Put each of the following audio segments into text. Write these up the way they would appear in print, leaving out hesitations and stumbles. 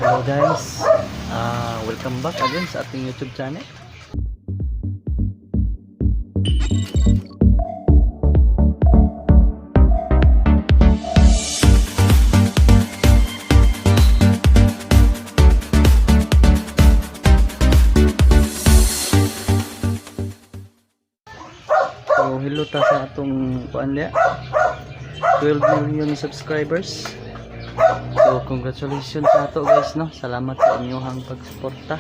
Hello guys, welcome back again sa ating YouTube channel. So hello ta sa atong kuan liya, 12 million subscribers. So congratulations sa ato guys, no. Salamat sa inyong pagsuporta.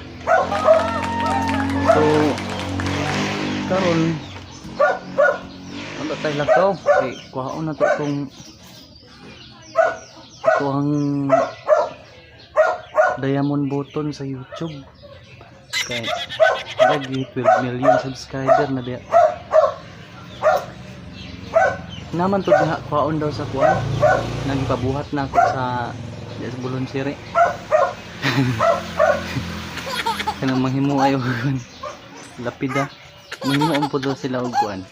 So karon ano tayo lakaw kay kuhaon na to itong ito ang diamond button sa YouTube kay lagi 12 million subscriber na diya naman to diha kuhaon daw sa kuan nagpabuhat na ako sa diya sa Bulon Siri. Kanang manghimo ayo lapida manghimo po daw sila og kuan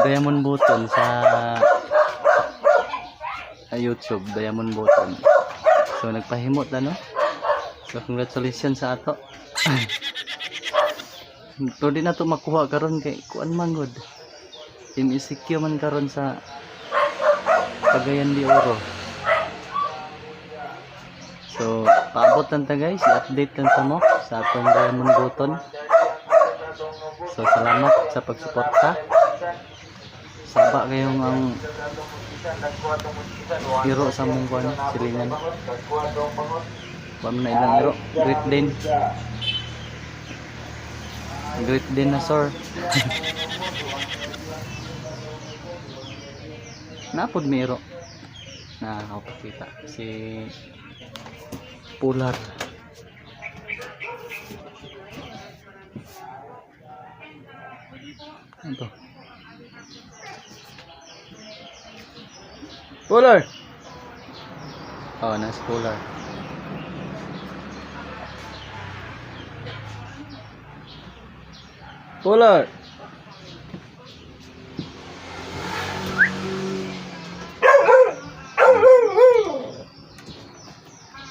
diamond button sa YouTube, diamond button. So nagpahimot na, no. So congratulations sa ato. Pero di na to makuha karon kay kuan man gud, MECQ man karon sa Cagayan de Oro. So paabot lang ta guys, i-update lang ta mo sa atong diamond button. So salamat sa pagsuporta. Saba kayong ang iro sa mong kuan silingan. Kuan na ilang iro, Great Dane. Great Dane na sir. Napod mi iro. Na ako pakita si Polar. Ano to? Polar! Oh, nasa Polar. Polar!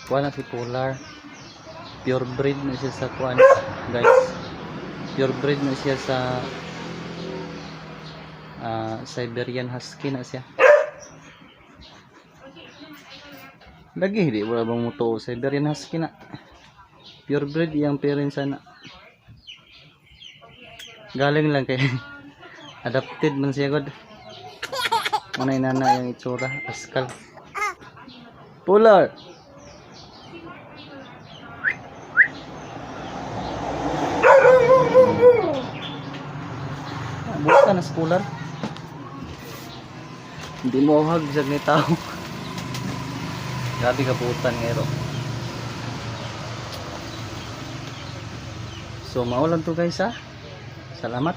Kuha na si Polar. Pure breed na siya sa kuan, guys. Pure breed na siya sa Siberian Husky na siya. Lagi hindi wala bang muto Siberian Husky na. Pure breed iyang parents na. Galing lang kay adapted man siya god. Manay nana yung itsura, askal. Polar! Buta na sa cooler. Hindi mo hag sa ni tao. Grabe ka butan ngero. So mao lang to guys ha. Salamat.